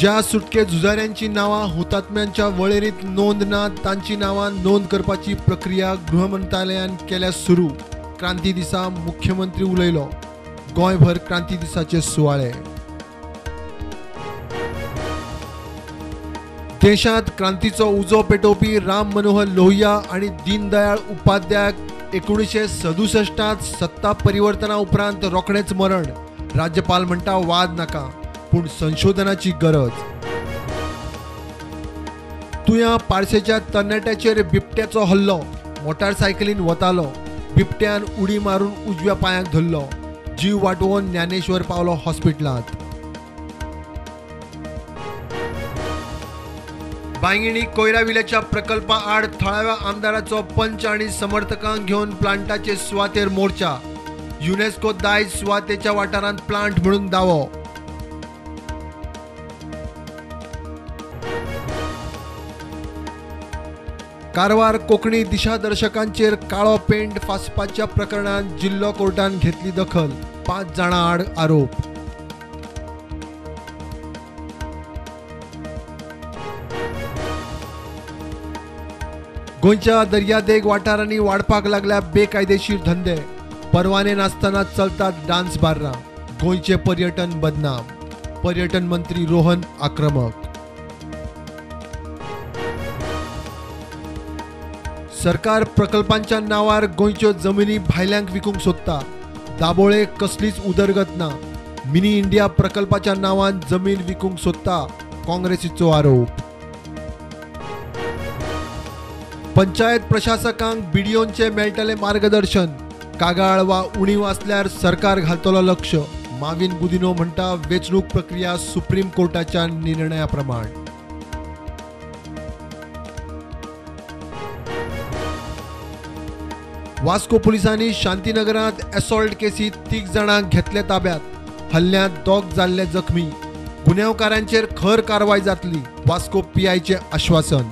ज्या सुटके झुजाऱ्यांची नांवां हुतात्म्यांच्या वळेरीत नोंद ना तांची नांवां नोंद करपाची प्रक्रिया गृह मंत्रालयान केल्या सुरू. क्रांती दिसा मुख्यमंत्री उलयलो. गोंयभर क्रांती दिसाचे सुवाळे. देशांत क्रांतीचो उजो पेटोवपी राम मनोहर लोहिया आनी दीनदयाळ उपाध्यायाक 1967 सत्ता परिवर्तना उपरांत रोखडेंच मरण. राज्यपाल म्हणटा वाद नाका, पूण संशोधनाची गरज. तुया पार्सेच्या तरणाट्याचेर बिबट्याचो हल्लो. मोटारसायकलीन वतालो, बिबट्यान उडी मारून उजव्या पांयाक धरलो. जीव वाटोवन ज्ञानेश्वर पावलो हॉस्पिटलांत. बांगिणी कोयराविल्याच्या प्रकल्पा आड थळाव्या आमदाराचो पंच आनी समर्थकांक घेवन प्लांटाचे सुवातेर मोर्चा. युनेस्को दायज सुवातेच्या वाठारांत प्लांट म्हणून दावो. कारवार कोंकणी दिशादर्शकांचेर काळो पेंट फासपाच्या प्रकरणांत जिल्लो कोर्टान घेतली दखल. 5 जाणां आड आरोप. गोंयच्या दर्यादेग वाठारांनी वाडपाक लागल्या बेकायदेशीर धंदे. परवाने नासतना चलतात डान्स बार्रां. गोंयचें पर्यटन बदनाम. पर्यटन मंत्री रोहन आक्रमक. सरकार प्रकल्पांच्या नावार गोंयच्यो जमिनी भायल्यांक विकूंक सोदता. दाबोळे कसलीच उदरगत ना. मिनी इंडिया प्रकल्पाच्या नावान जमीन विकूंक सोदता, काँग्रेसीचो आरोप. पंचायत प्रशासकांक बीडीओंचे मेळटलें मार्गदर्शन. कागाळ वा उणीव आसल्यार सरकार घालतलो लक्ष. माविन गुदिनो म्हणटा वेंचणूक प्रक्रिया सुप्रीम कोर्टाच्या निर्णया प्रमाण. वास्को पुलिसांनी शांतीनगरांत असॉल्ट केसीत 3 जाणांक घेतले ताब्यात. हल्ल्यांत 2 जाल्ले जखमी. गुन्यांवकारांचेर खर कारवाय जातली, वास्को पीआयचें आश्वासन.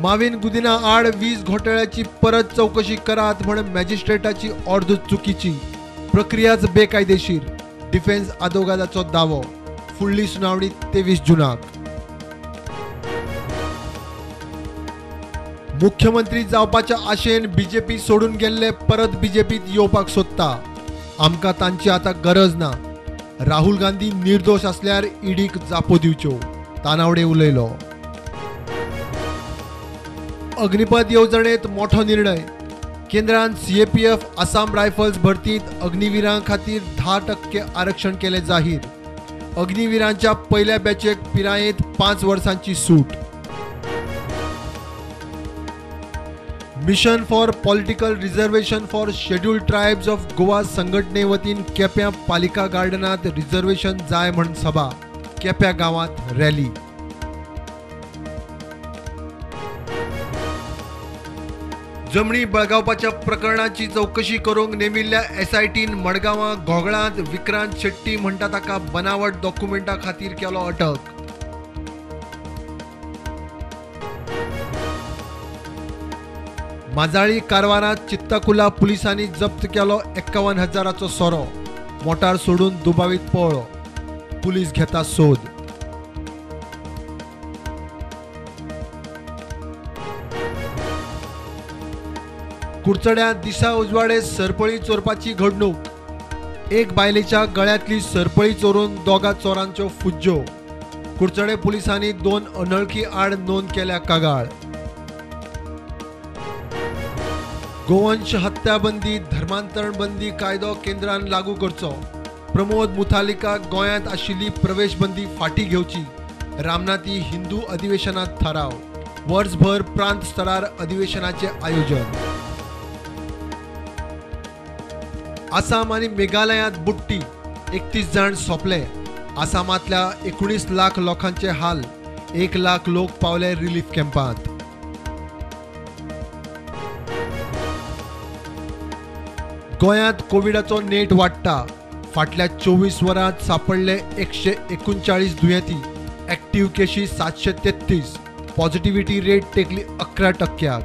माविन गुदिना आड वीज घोटाळ्याची परत चौकशी करात म्हण मॅजिस्ट्रेटाची ऑर्द चुकीची. प्रक्रियाच बेकायदेशीर, डिफेन्स आदोगादाचो दावो. फुडली सुनावणी 23 जुनाक. मुख्यमंत्री जावपाच्या आशेन बीजेपी सोडून गेल्ले परत बीजेपीत येवपाक सोदता. आमकां तांची आतां गरज ना. राहुल गांधी निर्दोश आसल्यार ईडीक जापो दिवच्यो, तानावडे उलयलो. अग्निपथ येवजणेत मोठो निर्णय. केंद्रान सीएपीएफ आसाम रायफल्स भरतीत अग्निवीरां खातीर 10% आरक्षण केलें जाहीर. अग्निवीरांच्या पयल्या बॅचेक पिरायेंत 5 वर्सांची सूट. Mission for political reservation for scheduled tribes of Goa संघटने वतीन केप्यां पालिका गार्डनांत रिझर्वेशन जाय म्हण सभा. केप्यां गांवांत रॅली. जमणी बळगावपाच्या प्रकरणाची चौकशी करूंक नेमिल्ल्या एसआयटीन मडगांवां घोगळांत विक्रांत शेट्टी म्हणटा ताका बनावट डॉक्युमेंटा खातीर केलो अटक. माजाळी कारवारांत चित्ताकुला पुलिसांनी जप्त केलो 51,000चो सोरो. मोटार सोडून दुबावीत पळ्ळो. पुलीस घेता सोद. कुडचड्यां दिसा उजवाडे सरपळी चोरपाची घडणूक. एक बायलेच्या गळ्यांतली सरपळी चोरून 2 चोरांच्यो फुज्ज्यो. कुडचडे पुलिसांनी 2 अनळखी आड नोंद केल्या कागाळ. गोवंश हत्याबंदी धर्मांतरण बंदी कायदो केंद्रान लागू करचो. प्रमोद मुथालिकाक गोंयांत आशिल्ली प्रवेश बंदी फाटीं घेवची. रामनाथी हिंदू अधिवेशनांत थाराव. वर्सभर प्रांत स्तरार अधिवेशनाचें आयोजन. आसाम आनी मेघालयांत बुडटी. 31 जाण सोंपले. आसामांतल्या 19 लाख लोकांचे हाल. 1 लाख लोक पावले रिलीफ कॅम्पांत. गोंयांत कोविडाचो नेट वाडटा. फाटल्या 24 वरांत सापडले 139 दुयेंती. ऍक्टिव्ह केशी 733. Positivity rate टेकली 11%.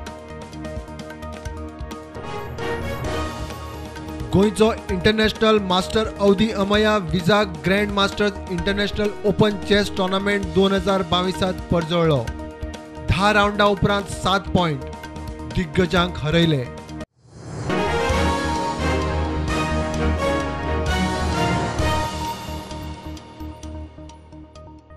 गोंयचो international master Avadhi Ameya Vizag grand masters international open chess tournament 2022 परजळ्ळो. 10 रावंडा उपरांत 7 पॉयंट दिग्गजांक हरयले.